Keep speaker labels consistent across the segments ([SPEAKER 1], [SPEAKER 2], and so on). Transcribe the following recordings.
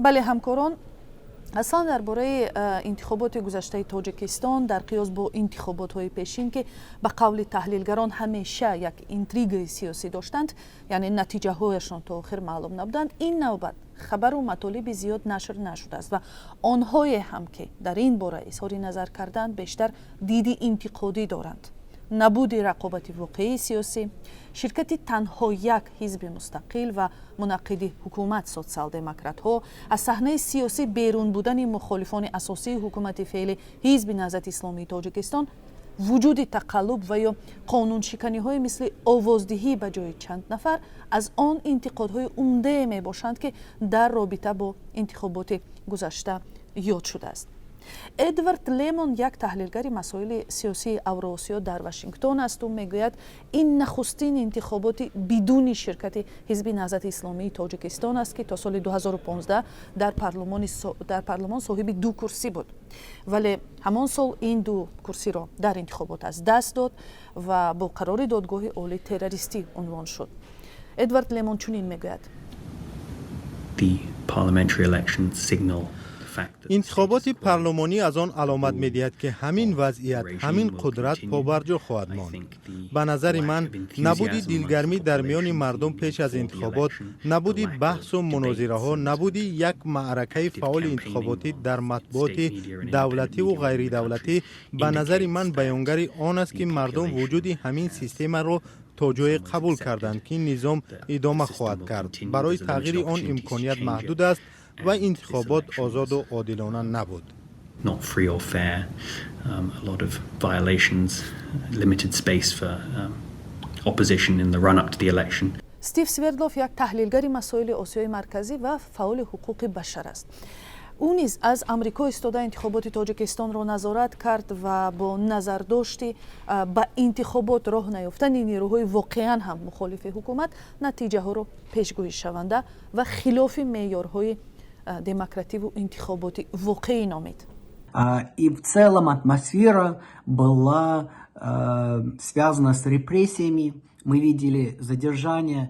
[SPEAKER 1] Бале, ҳамкорон, аслан дар бораи интихоботи гузаштаи Тоҷикистон дар қиёс бо интихоботҳои пешин, ки ба қавли таҳлилгарон ҳамеша як интригаи сиёсӣ доштанд, яъне натиҷаҳояшон то охир маълум набуданд, ин навбат хабару матолиби зиёд нашр нашудааст ва онҳое ҳам, ки дар ин бора изҳори назар карданд, бештар диди интиқодӣ доранд. Набуди рақобати воқеии сиёсӣ, ширкати танҳо як ҳизби мустақил ва мунаққиди ҳукумат, Социал-демократҳо, аз саҳнаи сиёсӣ берун будани мухолифони асосии ҳукумати феълӣ, Ҳизби Наҳзати Исломии Тоҷикистон, вуҷуди тақаллуб ва ё қонуншиканиҳое мисли овоздиҳӣ ба ҷои чанд нафар аз он интиқодҳои умдае мебошанд, ки дар робита бо интихоботи гузашта ёд шудааст. Эдвард Лемон як таҳлилгари масоили сиёсии Авроосиё дар Вашингтон аст. Ӯ мегӯяд, ин нахустин интихоботи бидуни ширкати Ҳизби Наҳзати Исломии Тоҷикистон аст, ки то соли 2015 дар парлумон соҳиби ду курсӣ буд, вале ҳамон сол ин ду курсиро дар интихобот аз даст дод ва бо қарори Додгоҳи Олӣ террористӣ унвон шуд. Эдвард Лемон чунин мегӯяд:
[SPEAKER 2] The parliamentary elections signal
[SPEAKER 3] Интихоботи парлумонӣ аз он аломат медиҳад, ки ҳамин вазъият, ҳамин қудрат побарҷо хоҳад монд. Ба назари ман, набуди дилгармӣ дар миёни мардум пеш аз интихобот, набуди баҳсу мунозираҳо, набуди як маъракаи фаъоли интихоботӣ дар матбуоти давлативу ғайридавлатӣ, ба назари ман, баёнгари он аст, ки мардум вуҷуди ҳамин системаро то ҷое қабул карданд, ки низом идома хоҳад кард, барои тағйири он имконият маҳдуд аст ва интихобот озоду одилона набуд.
[SPEAKER 2] Not free or fair, a lot of violations, limited space for opposition in the run-up to the election.
[SPEAKER 1] Стив Свердлов як таҳлилгари масоили Осиёи Марказӣ ва фаъоли ҳуқуқи башар аст. Ӯ низ аз Амрико истода интихоботи Тоҷикистонро назорат кард ва бо назардошти ба интихобот роҳ наёфтани нерӯҳои воқеан ҳам мухолифи ҳукумат, натиҷаҳоро пешгӯишаванда ва хилофи меъёрҳои демокративу интихоботи воқеӣ номид.
[SPEAKER 4] И в целом атмосфера была связана с репрессиями. Мы видели задержание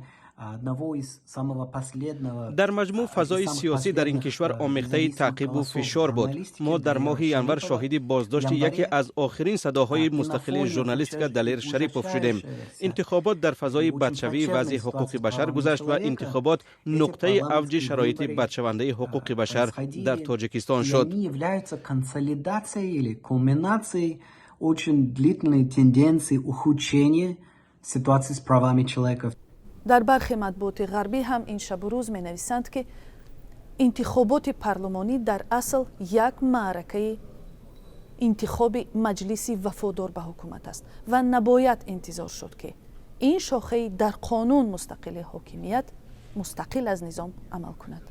[SPEAKER 4] одного из самого последнего.
[SPEAKER 5] Дар маҷмӯъ, фазои сиёсӣ дар ин кишвар омехтаи таъқибу фишор буд. Мо дар моҳи январ шоҳиди боздошти яке аз охирин садоҳои мустақили журналистика, Далер Шарипов, шудем. Интихобот дар фазои бадшавии вазъи ҳуқуқи башар гузашт ва интихобот нуқтаи авҷи шароити бадшавандаи ҳуқуқи башар дар Тоҷикистон шуд.
[SPEAKER 4] Являются консолидацией или кульминацией очень длительной тенденции ухудшения ситуации с правами человека.
[SPEAKER 1] Дар бархе матбуоти ғарбӣ ҳам ин шабу рӯз менависанд, ки интихоботи парлумонӣ дар асл як маъракаи интихоби маҷлиси вафодор ба ҳукумат аст ва набояд интизор шуд, ки ин шохаи дар қонун мустақили ҳокимият мустақил аз низом амал кунад.